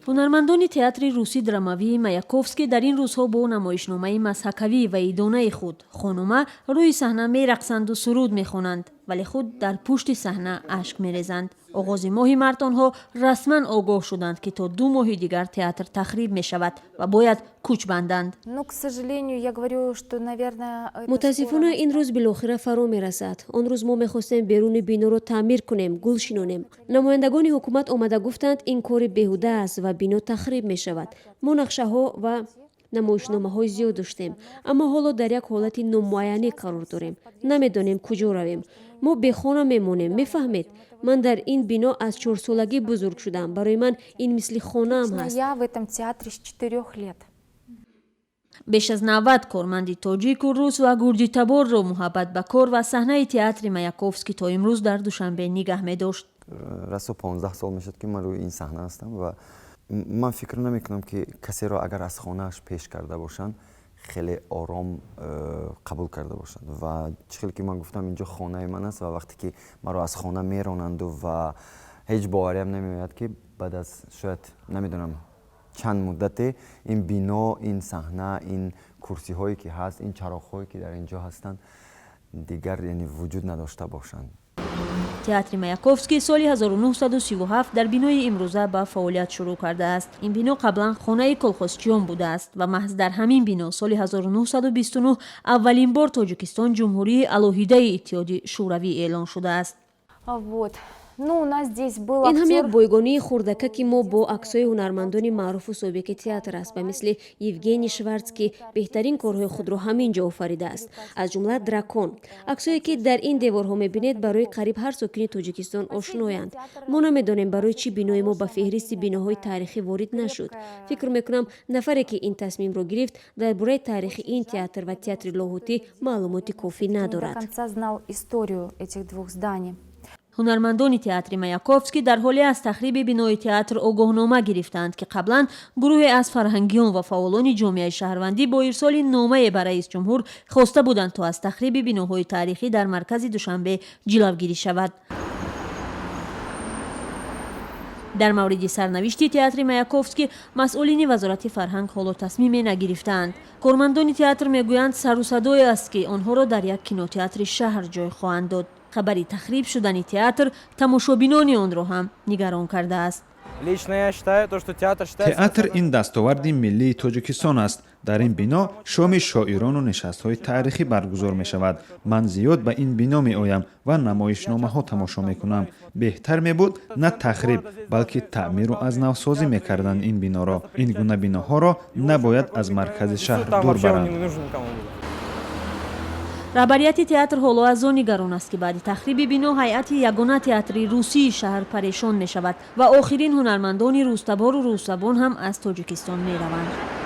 Ҳунармандони театри русӣ драмавии Маяковский дар ин рӯзҳо бо намоишномаи мазҳакавӣ ва идонаи худ «Хонума» рӯи саҳна мерақсанду суруд мехонанд, вале худ дар пушти саҳна ашк мерезанд. Оғози моҳи март онҳо расман огоҳ шуданд, ки то 2 моҳи дигар театр тахриб мешавад ва бояд кӯч банданд. Ну, к сожалению, я говорю, что, наверное, это Мутаассифона, скоро ин рӯз билохира фаро мерасад. Он рӯз мо мехостем беруни биноро таъмир кунем, гул шинонем. Намояндагони ҳукумат омада гуфтанд, ин кори беҳуда аст ва бино тахриб мешавад. Мо нақшаҳо ва намоишномаҳои зиёд доштем, аммо ҳоло дар як ҳолати номуайянӣ қарор дорем. Намедонем, куҷо равем. Мо бехона мемонем, мефаҳмед? Ман дар ин бино аз чорсолагӣ бузург шудам. Барои ман ин мисли хонаам Лично ҳаст. я в этом театре с 4 лет. Беш аз 90 корманди тоҷику рус ва гурҷитаборро муҳаббат ба кор ва саҳнаи театри Маяковский то имрӯз дар Душанбе нигаҳ медошт. Расо 15 сол мешуд, ки ман рӯи ин саҳна ҳастам ва ман фикр намекунам, ки касеро агар аз хонааш пеш карда бошанд, хеле ором қабул карда бошанд. Ва чӣ хеле ки ман гуфтам, инҷо хонаи ман аст ва вақте ки маро аз хона меронанду ва ҳеҷ бовариам намеояд, ки баъд аз шояд намедонам чанд муддате ин бино, ин саҳна, ин курсиҳое ки ҳаст, ин чароғҳое ки дар ин ҷо ҳастанд, дигар яъне вуҷуд надошта бошанд. Театри Маяковский соли 1937 дар бинои имрӯза ба фаъолият шурӯъ кардааст. Ин бино қаблан хонаи колхозчиён будааст ва маҳз дар ҳамин бино соли 1929 аввалин бор Тоҷикистон ҷумҳурии алоҳидаи Иттиҳоди Шӯравӣ эълон шудааст. Вот. Ну, у нас здесь был Ин ҳам як актер. бойгонии хурдакаки мо бо аксҳои ҳунармандони маъруфу собиқи театр аст, ба мисли Евгений Шварц, ки беҳтарин корҳои худро ҳамин ҷо офаридааст, аз ҷумла «Дракон». Аксҳое, ки дар ин деворҳо мебинед, барои қариб ҳар сокини Тоҷикистон ошноянд. Мо намедонем, барои чӣ бинои мо ба феҳристи биноҳои таърихӣ ворид нашуд. Фикр мекунам, нафаре, ки ин тасмимро гирифт, дар бораи таърихи ин театр ва театри Лоҳутӣ маълумоти кофӣ Не до надорад. конца знал историю этих двух зданий. Ҳунармандони театри Маяковский дар ҳоле аз тахриби бинои театр огоҳнома гирифтаанд, ки қаблан гурӯҳе аз фарҳангиён ва фаъолони ҷомеаи шаҳрвандӣ бо ирсоли номае ба раис ҷумҳур хоста буданд, то аз тахриби биноҳои таърихӣ дар маркази Душанбе ҷилавгирӣ шавад. Дар мавриди сарнавишти театри Маяковский масъулини Вазорати фарҳанг ҳоло тасмиме нагирифтаанд. Кормандони театр мегӯянд, сару садое аст, ки онҳоро дар як кинотеатри шаҳр ҷой хоҳанд дод. Хабари тахриб шудани театр тамошобинони онро ҳам нигарон кардааст. Лично я считаю, то, что театр считается Театр ин дастоварди миллии Тоҷикистон аст. Дар ин бино шоми шоирону нишастҳои таърихӣ баргузор мешавад. Ман зиёд ба ин бино меоям ва намоишномаҳо тамошо мекунам. Беҳтар мебуд, на тахриб, балки таъмиру аз навсозӣ мекарданд ин биноро. Ин гуна биноҳоро набояд аз маркази шаҳр там дур вообще он баранд. не нужен никому был. Раҳбарияти театр ҳоло аз он нигарон аст, ки баъди тахриби бино ҳайати ягона театри русии шаҳр парешон мешавад ва охирин ҳунармандони рустабору русзабон ҳам аз Тоҷикистон мераванд.